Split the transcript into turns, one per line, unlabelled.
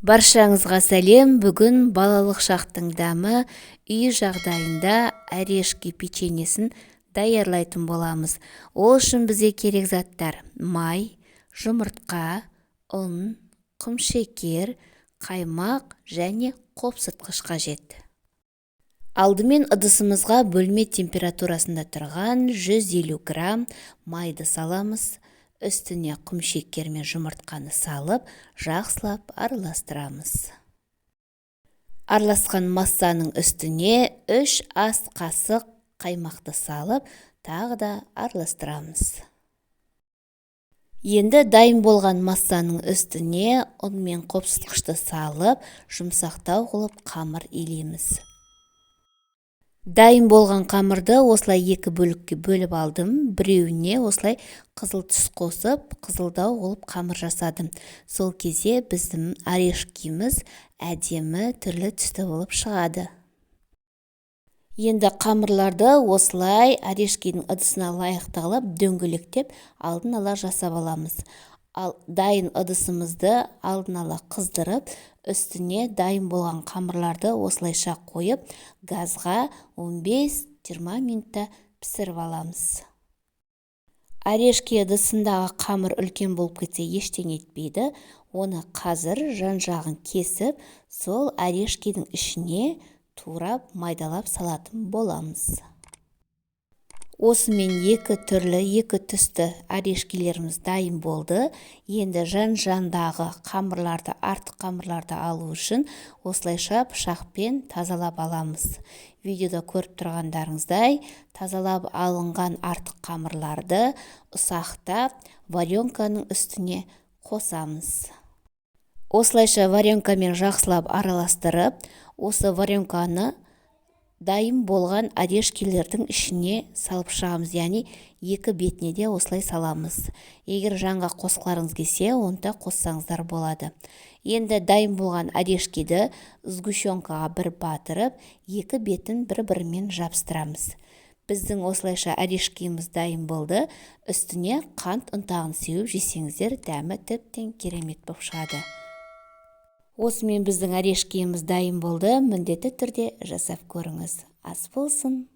Баршаңызға сәлем! Бүгін балалық шақтың дәмі үй жағдайында орешки печеньесін даярлайтын боламыз. Ол үшін бізге керек заттар: май, жұмыртқа, ұн, құмшекер, қаймақ және қопсытқыш қажет. Алдымен ыдысымызға бөлме температурасында тұрған 150 грамм майды саламыз. Үстіне құмшекер мен жұмыртқаны салып, жақсылап араластырамыз. Араласқан массаның үстіне 3 ас қасық қаймақты салып, тағы да араластырамыз. Енді дайын болған массаның үстіне ұн мен қопсытқышты салып, жұмсақтау қылып қамыр илейміз. Дайын болған қамырды осылай екі бөлікке бөліп алдым. Біреуіне осылай қызыл түс қосып, қызылдау қылып қамыр жасадым. Сол кезде біздің орешкиміз әдемі түрлі түсті болып шығады. Енді қамырларды осылай орешкидің ыдысына лайықты қылып дөңгелектеп алдын ала жасап аламыз. Ал дайын ыдысымызды алдын ала қыздырып, үстіне дайын болған қамырларды осылайша қойып, газға 15-20 минутта пісіріп аламыз. Орешки ыдысындағы қамыр үлкен болып кетсе, ештеңе етпейді. Оны қазір жан-жағын кесіп, сол орешкидің ішіне турап, майдалап салатын боламыз. Осымен екі түрлі, екі түсті орешкилеріміз дайын болды. Енді жан-жандағы қамырларды, артық қамырларды алу үшін осылайша пышақпен тазалап аламыз. Видеода көріп тұрғандарыңыздай, тазалап алынған артық қамырларды ұсақтап варенканың үстіне қосамыз. Осылайша варенкамен жақсылап араластырып, осы варенканы дайын болған орешкилердің ішіне салып шығамыз, яғни екі бетіне де осылай саламыз. Егер жанға қосқыларыңыз келсе, онда қоссаңыздар болады. Енді дайын болған орешкиді сгущенкаға бір батырып, екі бетін бір-бірімен жабыстырамыз. Біздің осылайша орешкиміз дайын болды. Үстіне қант ұнтағын сеуіп жесеңіздер, дәмі тіптен керемет болып шығады. Осымен біздің орешкиіміз дайын болды. Міндетті түрде жасап көріңіз. Ас болсын!